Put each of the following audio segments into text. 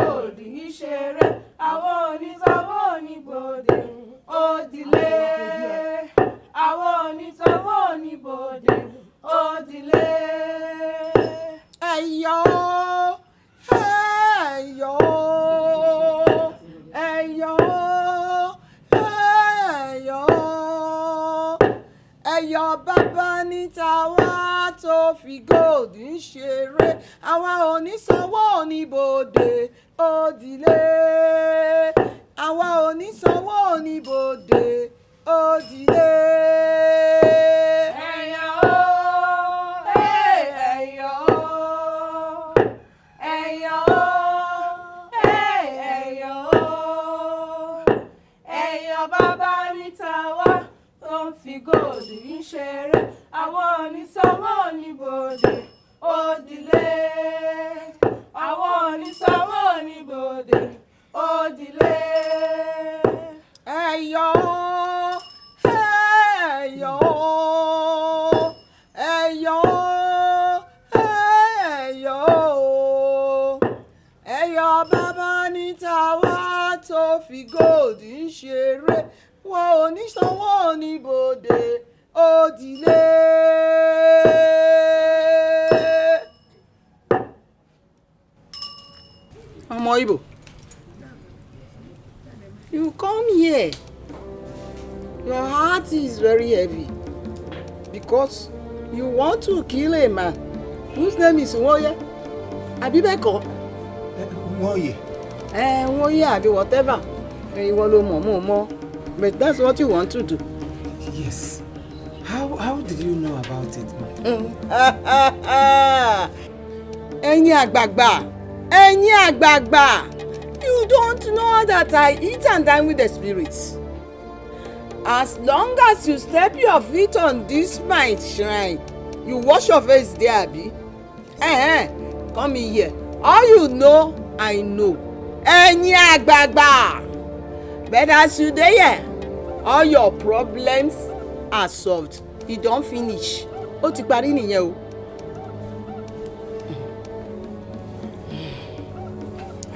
Gold ń ṣeré, àwọn onísanwó oníbodè òdìlé, àwọn onísanwó oníbodè òdìlé. Ẹ̀yọ́, ẹ̀yọ́, ẹ̀yọ́, ẹ̀yọ́, ẹ̀yọ́ bàbá níta wá tó fi gold ń ṣeré, àwa onísanwó oníbodè òdìlé, àwa onísanwó oníbodè òdìlé. Ẹ̀yọ́ o, ẹ̀yọ́ o, ẹ̀yọ́ o, ẹ̀yọ́ o, ẹ̀yọ́ bàbá níta wá tó ń fi gold ń ṣeré, àwọn onísanwó oníbodè òdìlé, àwọn onísanwó oníbodè òdìlé. Ẹ̀yọ́, ẹ̀yọ́, ẹ̀yọ́, ẹ̀yọ́, ẹ̀yọ́ bàbá níta wá tó fi gold ń ṣeré, wọn ò ní sanwó oníbodè òdìlé. Ọmọ Igbo, you come here, your heart is very heavy because you want to kill a man whose name is Nwoye, àbí bẹ́ẹ̀ kọ́? Nwoye. Ẹ Nwoye àbí whatever, ìwọ ló mọ̀, mọ̀ mọ̀, but that's what you want to do. Yes. How did you know about it, ma? Ẹ̀yin àgbààgbà, ẹ̀yin àgbààgbà, you don't know that I eat and dine with the spirits. As long as you step your feet on this my shrine, you wash your face there, abi? Eh, come in here. All you know, I know. Ẹ̀yin àgbààgbà, but as you dey here, all your problems are solved. E don finish. Ó ti parí nìyẹn o.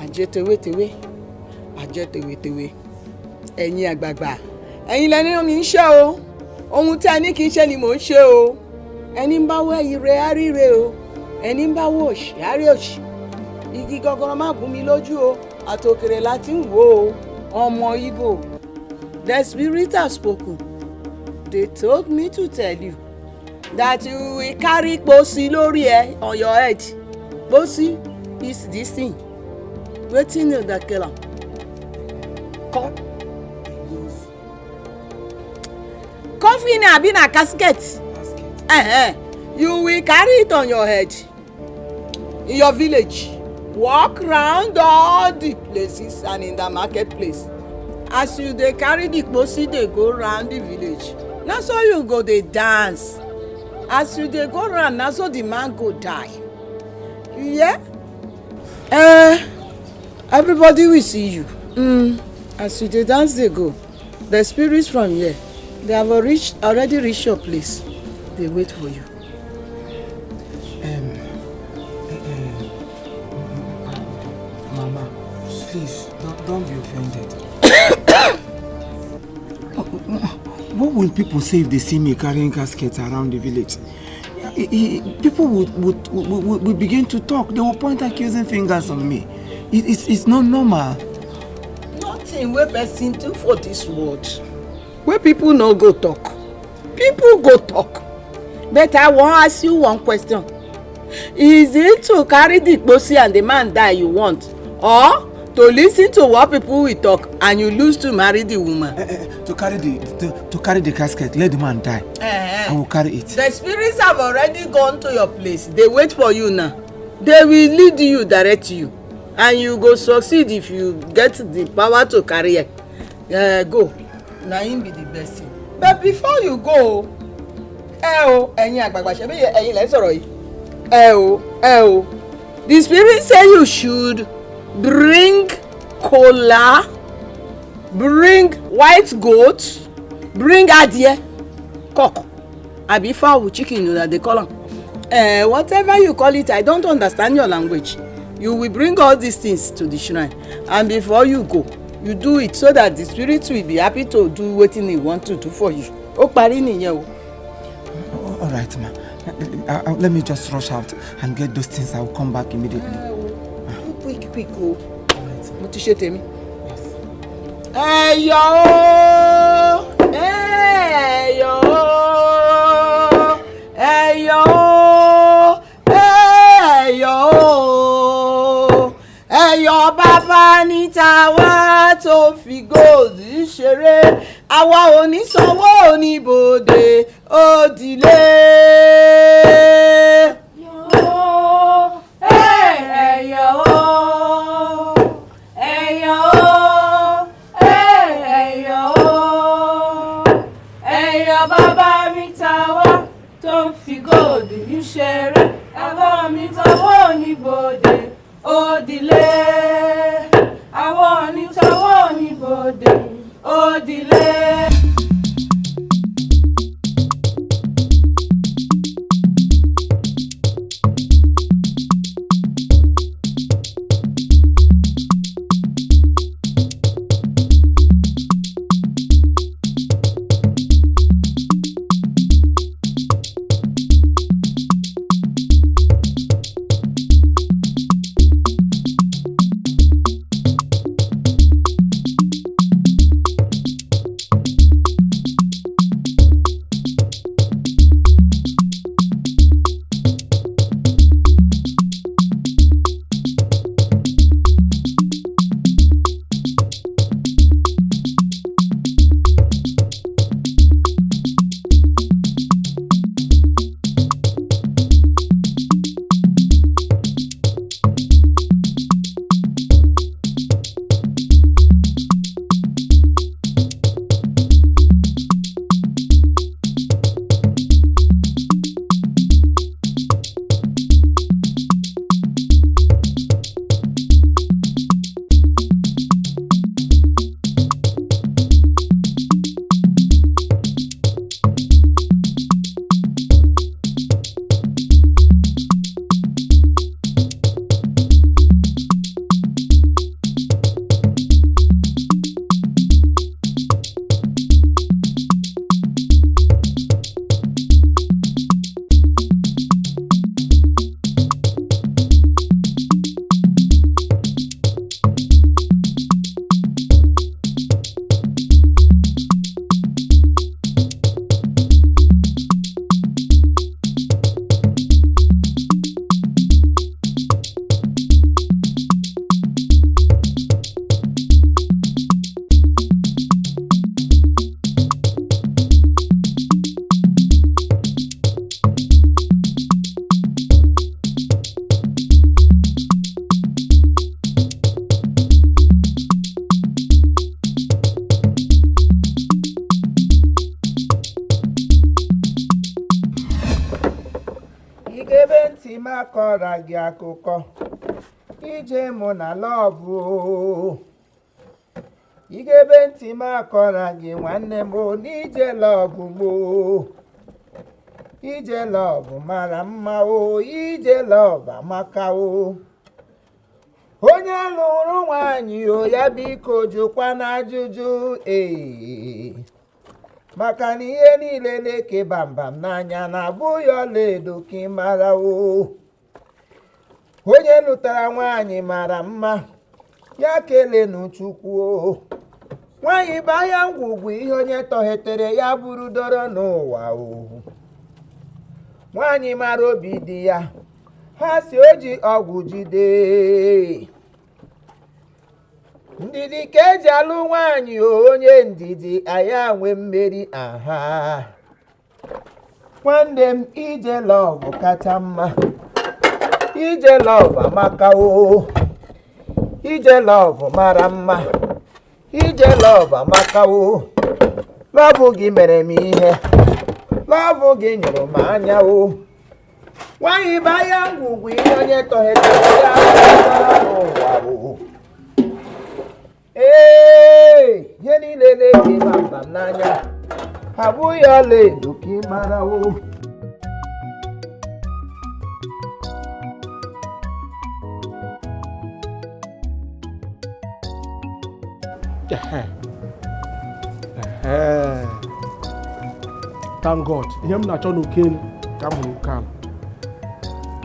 Àjẹ tewétewé, àjẹ tewétewé, ẹ̀yin àgbààgbà, ẹ̀yin lẹni mi ń ṣe o. Ohun tí a ní kí n ṣe ni mò ń ṣe o. Ẹni ń bá wọ ire á ríre o, ẹni ń bá wọ òṣì á rí òṣì. Igi gọgọrọ má gún mi lójú o, àtòkèrè la ti ń wò ó. Ọmọ Igbo, the spirit has spoken. They told me to tell you that you will carry pósí lórí ẹ, on your head. Pósí is this thing. Wetin you dey kill am? Coffin abi na casket? Basket. You will carry it on your head in your village, walk round all the places and in the marketplace. As you dey carry the kposi dey go round the village, na so you go dey dance. As you dey go round, na so the man go die. You hear? Everybody will see you. As you dey dance dey go, the spirits from here, they have already reach your place. Dey wait for you. Mama, please, don't be offended. What will people say if they see me carrying caskets around the village? People would begin to talk. They will point accusing fingers on me. It's not normal. Nothing wey person do for this world wey people no go talk. People go talk. But I wan ask you one question. Is it to carry the kposi and the man die you want, or to listen to what people will talk and you lose to marry the woman? To carry the casket, let the man die. I will carry it. The spirits have already gone to your place. They wait for you now. They will lead you, direct you, and you go succeed if you get the power to carry it. Go. Na him be the best thing. But before you go, ẹ o, ẹ̀yin àgbààgbà, ṣebí ẹ̀yin lẹ ń sọ̀rọ̀ yìí. Ẹ o, ẹ o. The spirit say you should bring kola, bring white goat, bring adìẹ, cock, abi fowl, chicken una dey call am. Whatever you call it, I don't understand your language. You will bring all these things to the shrine, and before you go, you do it so that the spirit will be happy to do wetin he want to do for you. Ó parí nìyẹn o. All right, ma. Let me just rush out and get those things. I will come back immediately. Do quick quick o. Mo ti ṣe tèmi. Ẹyọ o, ẹyọ o, ẹyọ o, ẹyọ o, ẹyọ bàbá níta wá tó fi góòlù ṣeré, àwa ò ní sanwó oníbodè, ó dilé. Ẹyọ o, ẹyọ o, ẹyọ o, ẹyọ bàbá mi ta wá tó ń fi góòlù ń ṣeré, àwọn mi tọwọ́ oníbodè, òdìlé, àwọn onítọwọ́ oníbodè, òdìlé. Igebe ntị m akọrọ gị akụkọ ije mụ na love o. Igebe ntị m akọrọ gị nwanne m o, n'ije love m o. Ije love mara mma o, ije love amaka o. Onye lụrụ nwaanyị o, ya biko jụkwa n'ajụjụ ee, maka na ihe niile na-eke bambam n'anya na-abụ ya ọlaedo ka ị mara o. Onye lụtara nwaanyị mara mma, ya kelenu Chukwu o. Nwaanyị bụ ahịa ngwugwu, ihe onye tọghetere ya buru dọrọ n'ụwa o. Nwaanyị mara obi dị ya, ha si o ji ọgwụ jide. Ndidi ka eji alụ nwaanyị o, onye ndidi aya nwe mmeri aha. Nwanne m, ije love kacha mma, ije love amaka o, ije love mara mma, ije love amaka o. Love gị mere m ihe, love gị nyụrụ m anya o. Nwaanyị bụ ahịa ngwugwu, ihe onye tọghetere ya n'ụwa o. Ee, ihe niile na-eke bambam n'anya abụghị ọlaedo ka ị mara o. Ehe. Ehe. Thank God, ihe m na-achọ n'oke elu ka m hụrụ oke ala.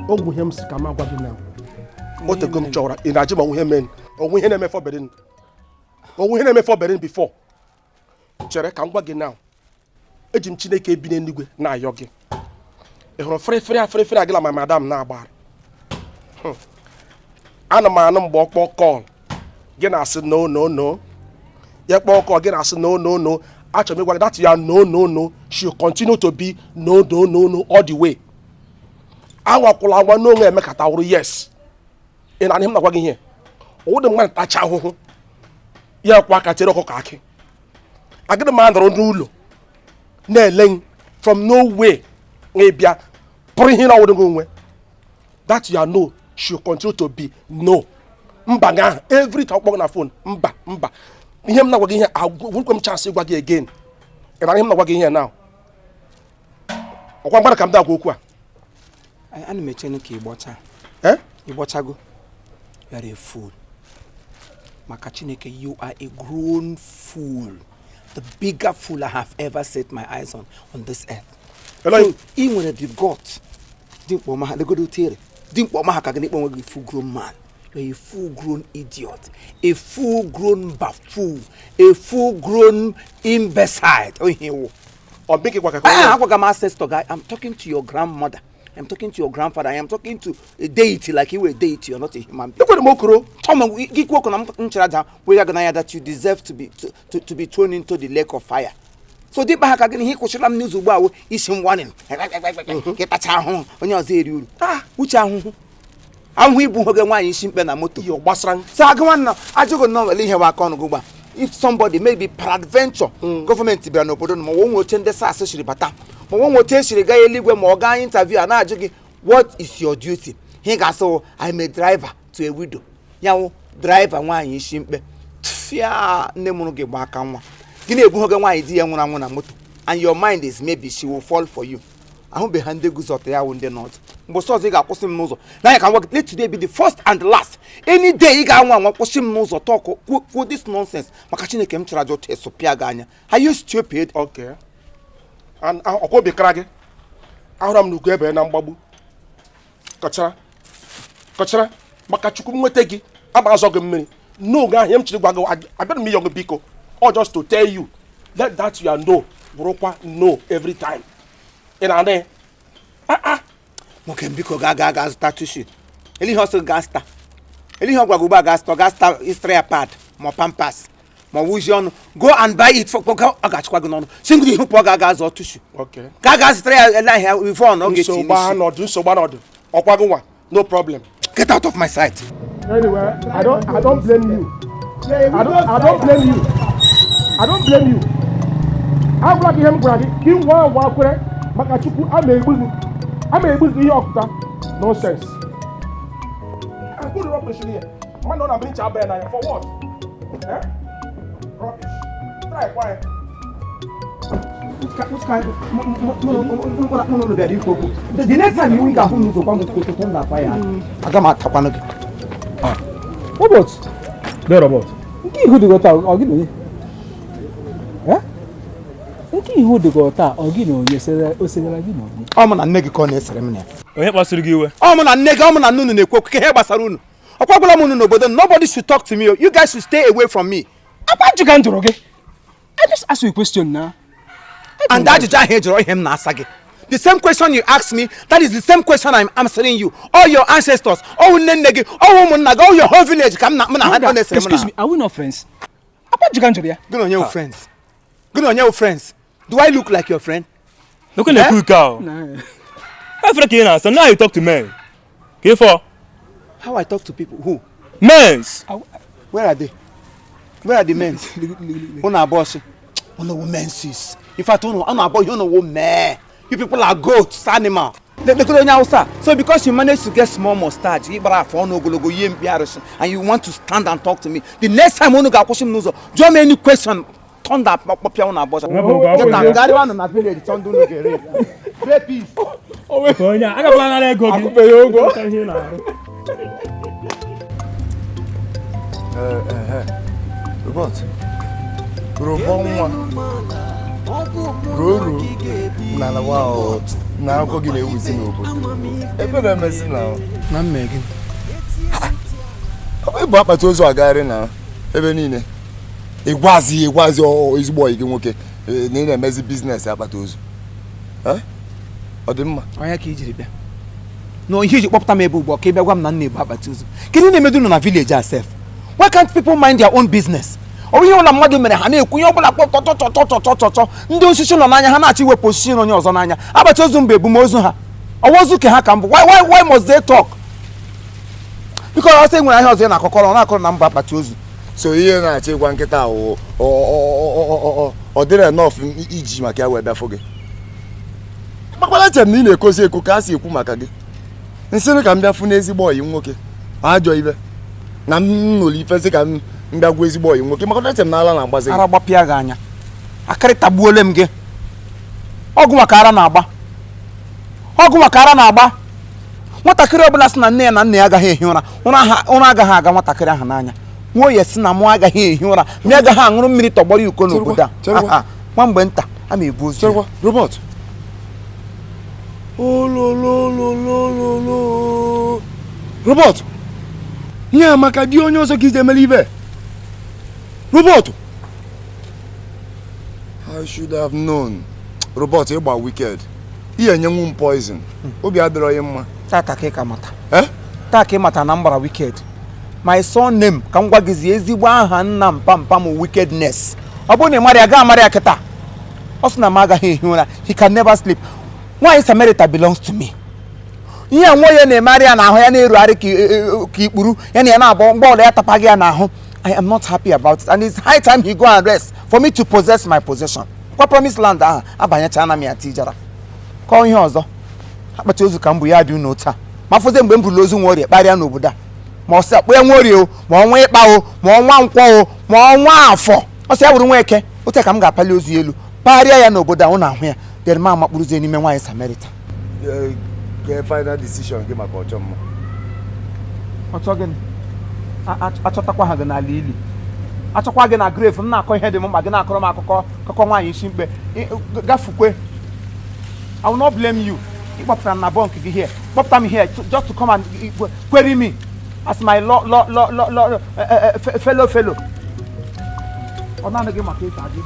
Ogwu ihe m si ka m agwa gị na otego m chọrọ ị na-ajụ ma onwe ihe mere, onwe ihe na-eme fọberin, onwe ihe na-eme fọberin before. Chere ka m gwa gị now, eji m Chineke bi n'eluigwe na-ayọ gị. Ị hụrụ fịrịfịrị a, fịrịfịrị agịla ma madam na-agbara. Ana m anụ mgbe ọ kpọọ call, gị na-asị no, no, no. Ya kpọọ call, gị na-asị no, no, no. Achọrọ m ịgwa gị that ya no, no, no should continue to be no, no, no, no all the way. Anwakwụla anwa n'onwe emekata wụrụ yes. Ị na-anụ ihe m na-agwa gị? Ihe ụdị mmadụ tacha ahụhụ ya kwa aka tiere ọkụkọ akị. Agịrị m anọrọ n'ụlọ na-ele m from nowhere ịbịa pụrụ ihe na ọwụrụ gị onwe. That your no should continue to be no. Mba nga ahụ every time kpọgị na phone, mba, mba. Ihe m na-agwa gị, ihe agwụkwe m chance ịgwa gị again. Ị na ihe m na-agwa gị ihe now, ọkwa mgbada ka m na-agwa okwu a. Ana m eche ka ị gbọcha. Eh? Ị gbọchago. You are a fool. Maka Chineke, you are a grown fool, the bigger fool I have ever set my eyes on this earth. Hello? So ị nwere the gut dimkpa ọma ha legodo tere dimkpa ọma ha ka gị n'ikpe onwe gị full grown man. You are a full grown idiot, a full grown buffoon, a full grown imbecile. Oh, ihe wụ. Ọ bụ gị gwa ka Ah, agwaga m ancestor guy. I'm talking to your grandmother. I'm talking to your grandfather. I am talking to a deity, like you were a deity. You're not a human being. Ekwere m okoro. Tom, gị kwuo na m chere aja wee ga n'anya that you deserve to be thrown into the lake of fire. So dịkpa ha ka gịnị ihe kwụsịrịla m n'ụzọ ugbu a wụ isi m warning ka ịtacha ahụhụ onye ọzọ eri uru. Uche, ahụhụ ahụhụ ibu nwoke nwaanyị isi mkpe na moto. Ihe ọ gbasara m? So agụ nwanna ajụghị nnọọ wele ihe wa aka ọnụ gị ugbu a. If somebody, maybe peradventure, gọọmenti bịara n'obodo ma ọ nwe oche ndị SARS siri bata, ma ọ nwe oche esiri gaa eluigwe, ma ọ gaa interview a na-ajụ gị, "What is your duty?" Ihe ga-asị wụ, "I'm a driver to a widow." Ya wụ driver nwaanyị isi mkpe. Tụfịa, nne mụrụ gị gba aka nwa gị na-ebu nwoke nwaanyị di ya nwụrụ anwụ na moto, and your mind is maybe she will fall for you. Ahụbeghị ha ndị guzọta ya wụ ndị nọdụ. Mgbe ọzọ ị ga-akwụsị m n'ụzọ n'anya ka m gwa gị, let today be the first and the last. Any day ị ga-anwa anwa kwụsị m n'ụzọ talk kwuo this nonsense, maka Chineke m chọrọ aja otu esopịa gị anya. Are you stupid? Okay. And ọkwa obi kara gị ahụra m n'ugo ebe na mgbagbu kọchara kọchara. Maka Chukwu m nweta gị ama azọ gị mmiri n'oge ahụ. Ihe m chiri gwa gị, abịara m ịyọ gị biko, or just to tell you, let that your no bụrụkwa no every time. Ị na-anụ ya? Ah, ah. Nwoke m, biko, gaa gaa zụta tissue. Ele ihe ọsọ gaa zụta, ele ihe ọ gwa gị ugbu a. Gaa zụta, ọ gaa zụta istria pad ma ọ Pampers ma ọ wụzie ọnụ. Go and buy it for ọ ga-achịkwa gị n'ọnụ si ngị ihu pụọ. Gaa gaa zụọ tissue. Okay. Gaa gaa zụtara ya ele ahịa before na ọ ga-eti Nsogbu n'isi. anọdụ, nsogbu anọdụ. Ọkwa gị nwa, no problem. Get out of my sight. Anyway, I don't blame you. I don't blame you. I don't blame you. Agwara gị ihe m gwara gị ka ị nwa anwa kwere. Maka Chukwu, a ma egbu gị, a ma egbu gị ihe ọkụta. Nonsense. Good rubbish here. Mmadụ ọ na-abịa ncha abịa n'anya for what? Eh? Rubbish. Try quiet. Mụ bịara ikwu okwu. The next time iwu ga-ahụ m n'ụzọ gwa m okwu na fire, aga m atakwanụ gị. Robert, There, Robert. Nke ihu dị gị taa, ọ gị na onye? Eh? Nke ihu dị gị taa, ọ gị na onye sere o segara gị na onye? Ọ mụ na nne gị ka ọ na-esere m na ya. Onye kpasuru gị iwe? Ọ mụ na nne gị, ọ mụ na nne unu na-ekwu okwu. Ihe gbasara unu, ọkwa gwara m unu n'obodo m, nobody should talk to me o. You guys should stay away from me. Akwa ajụ ka m jụrụ gị. I just ask you a question now. And ajụjụ ahụ ị jụrụ, ihe m na-asa gị, the same question you ask me, that is the same question I'm answering you. All your ancestors, all nne nne gị, all ụmụnna gị, all your whole village ka m na mụ na ha ọ na-esere m na. Excuse me, are we not friends? Akwa ajụ ka m jụrụ ya. Gị na onye wụ friends? Gị na onye wụ friends? Do I look like your friend? Lokwe na-ekwu ike ahụ. Efere ka ị na-asa. Now you talk to men ka ịfọ. How I talk to people? Who? Mens. Where are they? Where are the men? Unu abụọ sị unu wụ menses. In fact, unu abụọ ihe unu wụ mee. You people are goats, animal. Legodo onye Hausa. So because you manage to get small mustache, ị gbara afọ ọnụ ogologo, yie mkpi arụsị, and you want to stand and talk to me. The next time unu ga-akwụsị m n'ụzọ jụọ m any question, thunder kpọpịa unu abụọ. Get am, garịwanụ na village chọọ ndị unu ga-ere rapist. Onye a agakwala nara ego gị. Akwụbeghị ụgwọ. Ihe ị na-arụ. Robert. Robọ nwa ruo ruo na wa na akụkọ gị na-ewuzi n'obodo ebe na-emezi na Na mme gị. Ọ bụ ịbụ akpati ozu agagharị na ebe niile, ịgwazi ịgwazi ezigbo ọyị gị nwoke na ị na-emezi business akpati ozu. Ọ dị mma. Onye ka i jiri bịa na ihe iji kpọpụta m ebe ugbu a ka ị bịa gwa m na m na-ebu akpati ozu? Kedu na-emedu nọ na village a sef? Why can't people mind their own business? Ọ bụ ihe ọbụla mmadụ mere, ha na-ekwu ihe ọbụla kpọtọtọtọtọtọtọ. Ndị osisi nọ n'anya ha na-achọ iwepụ osisi na onye ọzọ n'anya. Akpati ozu mba ebumozu ha, ọwa ozu ke ha ka mbụ. Why must they talk? Biko, ọsọ nwere ahịa ọzọ ị na-akọkọrọ, ọ na-akọrọ na mba akpati ozu. So ihe na-achọ ịgwa nkịta ahụ, ọ dịrị enough iji maka ya wee bịa fụ gị? Gbakwala chere na ị na-ekozi eko ka a si ekwu maka gị. Nsịrị ka m bịa fụ n'ezigbo ọyị nwoke ajọ ibe na m nụrụ ifesị ka m bịa gwa ezigbo ọyị nwoke, maka eche m na ala na-agbazi gị. Ara gbapịa gị anya, akịrị tagbuole m gị. Ọgụ maka ara na-agba, ọgụ maka ara na-agba. Nwatakịrị ọbụla sị na nne ya na nna ya agaghị ehi ụra, ụra agaghị aga nwatakịrị ahụ n'anya. Nwa oye sị na mụ agaghị ehi ụra, m agaghị aṅụrụ mmiri tọgbọrọ iko n'obodo a. Nwa mgbe nta a ma ebu ozu. Robert olololololo, Robert, nye amaka di onye ọzọ ka ije emere ibe. Robert, I should have known. Robert, ịgba wicked, ihe enyenwu m poison, obi adịrọ ya mma. Tata ka ị ka mata, taa ka ị mata na m gbara wicked. My surname ka m gwa gịzi ezigbo aha nna mpa mpa m, wickedness. Ọ bụrụ na ị mara ya, gaa mara ya kịta. Ọ sị na m agaghị ehi ụra, he can never sleep. Nwaanyị Samarita belongs to me. Ihe nwa ya na-emegharị ya n'ahụ ya na-erugharị ka ikpuru ya na ya na-abọ mgbe ọla ya tapaghị ya n'ahụ. I am not happy about it, and it's high time he go and rest for me to possess my possession. Kwa promised land ahụ abanyechana m ya tijara. Kọọ ihe ọzọ, akpati ozu ka m bụ ya dị unu taa. Ma fọzie mgbe m buru ozu nwa orie kparịa n'obodo a, ma ọ sị akpọ ya nwa orie o, ma ọnwa ịkpa o, ma ọnwa nkwọ o, ma ọnwa afọ, ọ sị ya bụrụ nwa eke, otu ka m ga-apali ozu ya elu kparịa ya n'obodo a. Ụnụ ahụ ya dere m amakpụrụzie n'ime nwaanyị Samarita. Final decision gị maka ọchọ mma. Ọchọ gịnị? Achọtakwa ha gị n'ala ili, achọkwa gị na grave. M na-akọ ihe dị m mkpa, gị na-akọrọ m akụkọ akụkọ nwaanyị isi mkpe. Gafukwe. I will not blame you. Ị kpọpụtara m na bunk gị here, kpọpụta m here just to come and query me as my law law law law law fellow fellow. Ọ naanị gị maka ịta gị.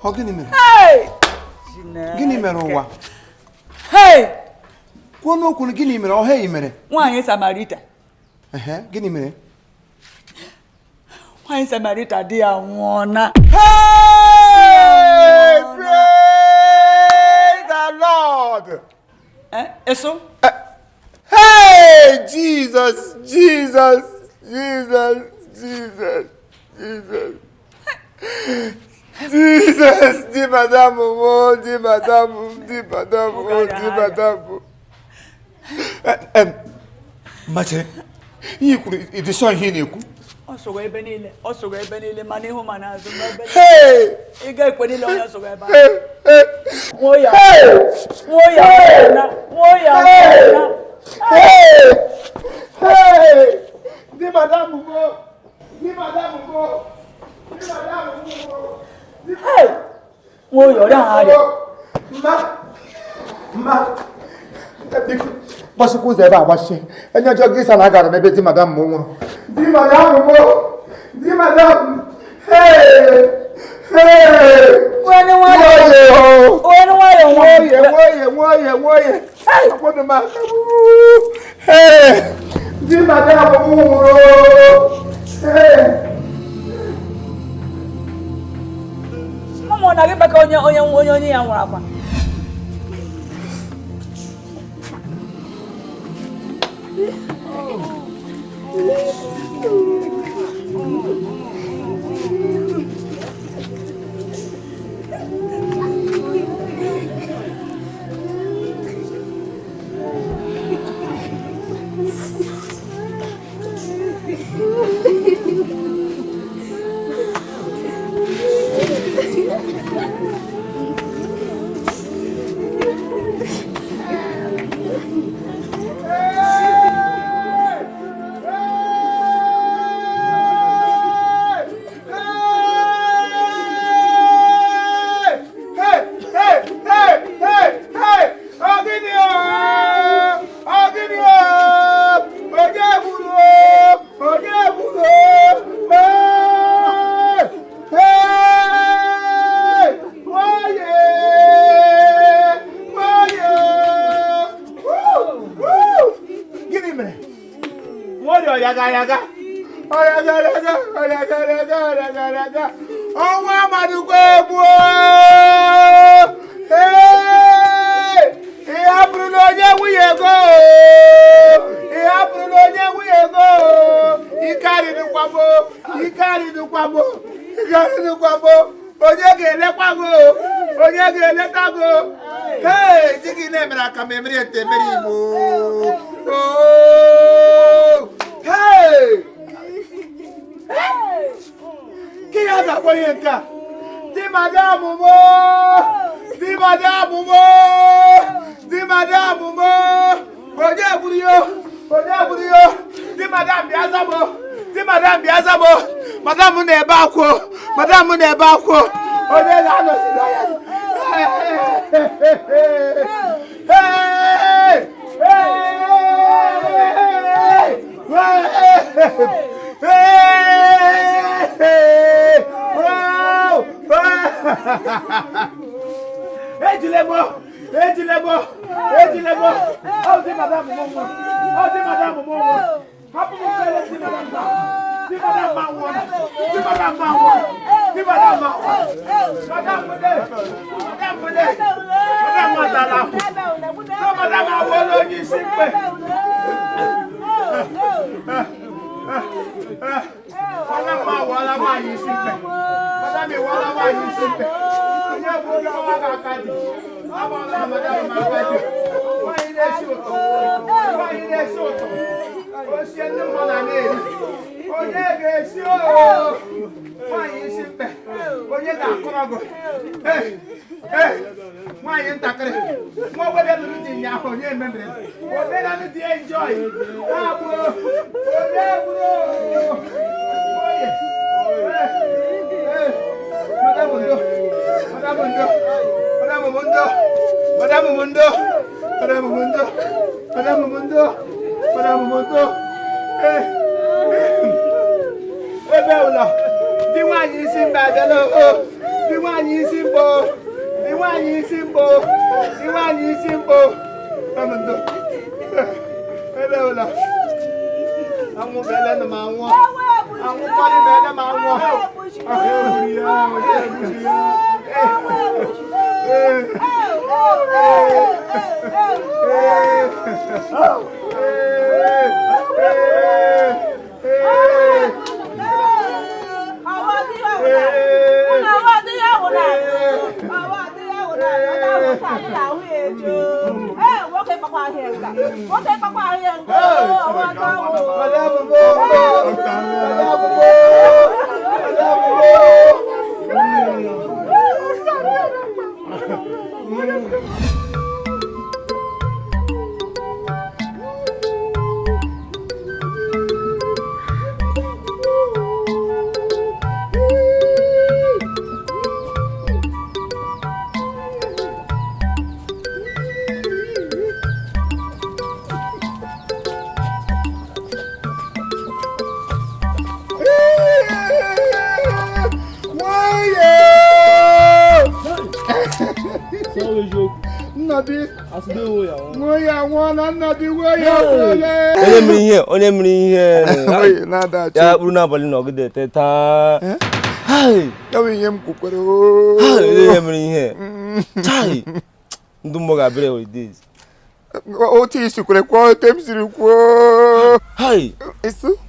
Ọ gịnị mere? Gịnị mere ụwa? Kwuo n'okwu, gịnị mere? Ọ hei mere? Nwaanyị Samarita. Gịnị mere? Nwaanyị Samarita di ya nwụọna. Hey! Praise the Lord! Eso? Hey! Jesus! Jesus! Jesus! Jesus! Jesus! Jesus, di madam mo, di madam, di madam mo, di madam. Machere, ihe kwuru, ịdị sure ihe ị na-ekwu? Ọ sụrụ ebe niile, ọ sụrụ ebe niile, ma n'ihu ma n'azụ, ma ebe niile. Hey! Ị ga-ekwe niile onye sụrụ ebe ahụ. Hey! Hey! Nwoye Hey! nwoye anwụọla, nwoye anwụọla. Hey! Hey! Di madam go! Di madam go! Di madam go! Hey! Nwoye ọ dịghị arịa. Mma! Mma! Biko, gbachikwa ụzọ ebe a gbachie. Enye ọjọọ gị sa na agara m ebe di madam m nwụrụ. Di madam go! Di madam! Hey! Hey! Nwanne nwayọ, Nwoye o! nwanne nwayọ, Nwoye, nwoye. nwoye, nwoye, nwoye. Akwado m aka. Hey! Di madam m nwụrụ. Hey! Ụmụ na gị baka onye onye onye onye ya nwụrụ akwa. Hey! Hey! Hey! Hey! Hey! Ọ gịnị o? Ọ gịnị o? Onye gburu o? Onye gburu o? Hey! Hey! Nwoye! Nwoye! Woo! Woo! Gịnị mere? Nwoye ọyaga ayaga. Ọyaga ayaga, ọyaga ayaga, ọyaga ayaga. Ọnwa amadukwa egbu o! Hey! Ị hapụrụla onye nwunye go! Ị hapụrụla onye nwunye go! Ike arịrịkwa m o! Ike arịrịkwa m o! Ike arịrịkwa m o! Onye ga-elekwa go? Onye ga-eleta go? Hey! Di gị na-emere aka m emere ete emere Igbo! Oh! Hey! Kí ya ga-akpọ ihe nke a? Di madam mo! Di madam mo! Di madam mo! Onye gburu ya? Onye gburu ya? Di madam bịa za m! Di madam bịa za m! Madam na-ebe akwa! Madam na-ebe akwa! Onye ga-anọchite anya? Hey! Hey! Hey! Hey! Ejile mo! Ejile mo! Ejile mo! Ọ dị madam m nwụrụ! Ọ dị madam m nwụrụ! Hapụ m fere di madam ma! Di madam ma nwụrụ! Di madam ma nwụrụ! Di madam ma nwụrụ! Madam m de! Madam m de! Madam m dara ahụ! Sọ madam awụọla onye isi mkpe! Madam awụọla nwaanyị isi mkpe! Madam ịwụọla nwaanyị isi mkpe! Onye bụ onye ọnwa ga-aka dị? Agbọọla madam m aka dị! Nwaanyị na-esi ụtọ! Nwaanyị na-esi ụtọ! Osie ndị mmadụ na-eri! Onye ga-esi oo! Nwaanyị isi mkpe! Onye ga-akụrọ gị? Ee! Ee! Nwaanyị ntakịrị! Nwa ogbede lụrụ di ụnyaahụ onye emebiri! Omenanụ di enjoy! Ha gbuo! Onye gburu! Oye! Ee! Ee! Madam Ndo! Madam Ndo! Madam Mundo! Madam Mundo! Madam Mundo! Madam Mundo! Madam Mundo! Ee! Ebe ụlọ! Di nwaanyị isi mba abịala o! Di nwaanyị isi mbụ! Di nwaanyị isi mbụ! Di nwaanyị isi mbụ! Madam Ndo! Ebe ụlọ! Anwụ bele na m anwụọ! Anwụ kwari bele m anwụọ! ahụ ya nga. Nwoke kpakwa ahụ ya nga. Ọwa aka ahụ. Onye mere ihe, onye mere ihe ya kpụrụ n'abalị nọgide teta. Ya bụ ihe m kwukwere. Onye mere ihe chai, ndị mmụọ ga-abịara holidays. Otu isi kwere kwuo, otu m siri kwuo. Hai,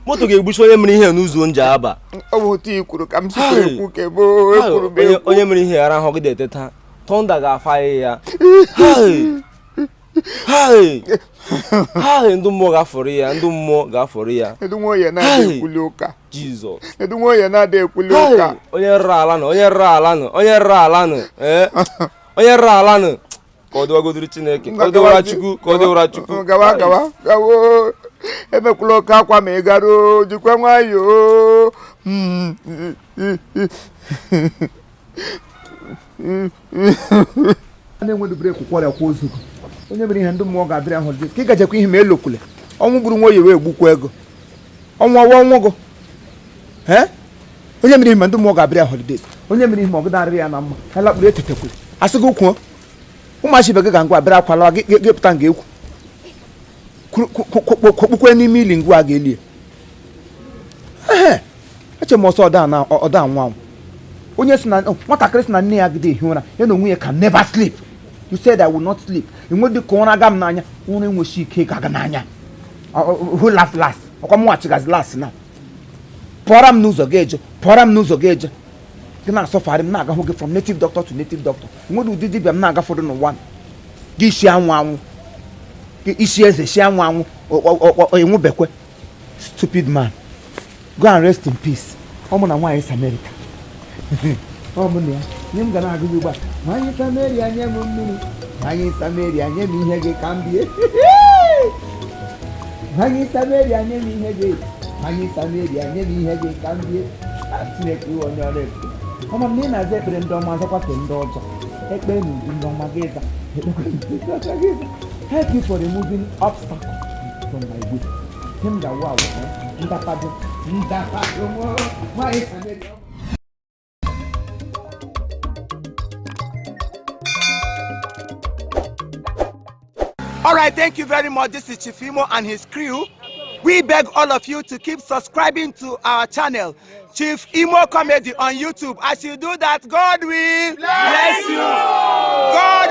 moto ga-egbuchi onye mere ihe n'ụzọ nje aba. Ọ bụ otu i kwuru ka m sikwa ekwu ka ebe ekwuru m ekwu. Onye mere ihe ara ahụ teta, tọnda ga-afa ya. Hai hai hai, ndị mmụọ ga-afọrọ ya, ndị mmụọ ga-afọrọ ya. Edu nwoye na-ada ekwuli ụka. Jizọs. Edu nwoye na-ada ekwuli ụka. Onye rụrụ ala nụ, onye rụrụ ala nụ, onye rụrụ ala nụ, ee, onye rụrụ ala nụ. Ka ọ dịwagodiri Chineke, ka ọ dịwara Chukwu, ka ọ dịwara Chukwu. Gawa gawa gawa, emekwula oke akwa ma ị garuo, jikwa nwayọọ. Na-enwedu breki kwọrịa kwa ozugo. Onye mere ihe ndị mmụọ ga-abịara ahụ dị ka ị gajekwa ihe ma elokwule. Ọnwụ gburu nwa oyi wee gbukwa ego. Ọnwụ ọwa ọnwụ go. Onye mere ihe ma ndị mmụọ ga-abịara holidays. Onye mere ihe ma ọ gịdarịrị ya na mma. Ha lakpuru etetekwule. Asị gị kwuo. Ụmụachi ibe gị ga ngwa abịara akwala gị pụta nga ekwu. Kwokpukwe n'ime ili ngwa ga-elie. Ehe. Eche m ọsọ ọda anwụ anwụ. Onye si na nwatakịrị si na nne ya gide ehi ụra, ya na onwe ya can never sleep. You said I will not sleep. Enwe dị ka ụra ga m n'anya, ụra enweghị ike ịga n'anya. Who laugh last? Ọkwa m nwachighazi last now. Pụọra m n'ụzọ gị eje, pụọra m n'ụzọ gị eje. Gị na-asọfarị m na-aga hụ gị from native doctor to native doctor. Enweghị ụdị dibịa m na-agafọdụ n'ụwa. Gị isi anwụ anwụ. Gị isi eze si anwụ anwụ, enwebekwe. Stupid man. Go and rest in peace. Ọ mụ na nwaanyị Samaria. Ọ mụ na ya. Nye m ga na-agụ gị ugbu a. Nwaanyị Samaria nye m mmiri. Nwaanyị Samaria nye m ihe gị ka m bie. Nwaanyị Samaria nye m ihe gị. Nwaanyị Samaria nye m ihe gị ka m bie. Chineke iwe onye ọrụ ebube. Ọma m na ị na-aza ekpere ndị ọma azakwa ke ndị ọjọọ. Ekpere na ụdị ndị ọma gị ịza. Ekpekwe ndị ọjọọ gị ịza. Help you for removing obstacle from my way. Him that wow, ndapado, ndapado, nwaanyị Samaria. All right, thank you very much. This is Chief Imo and his crew. We beg all of you to keep subscribing to our channel, Chief Imo Comedy on YouTube. As you do that, God will bless you. God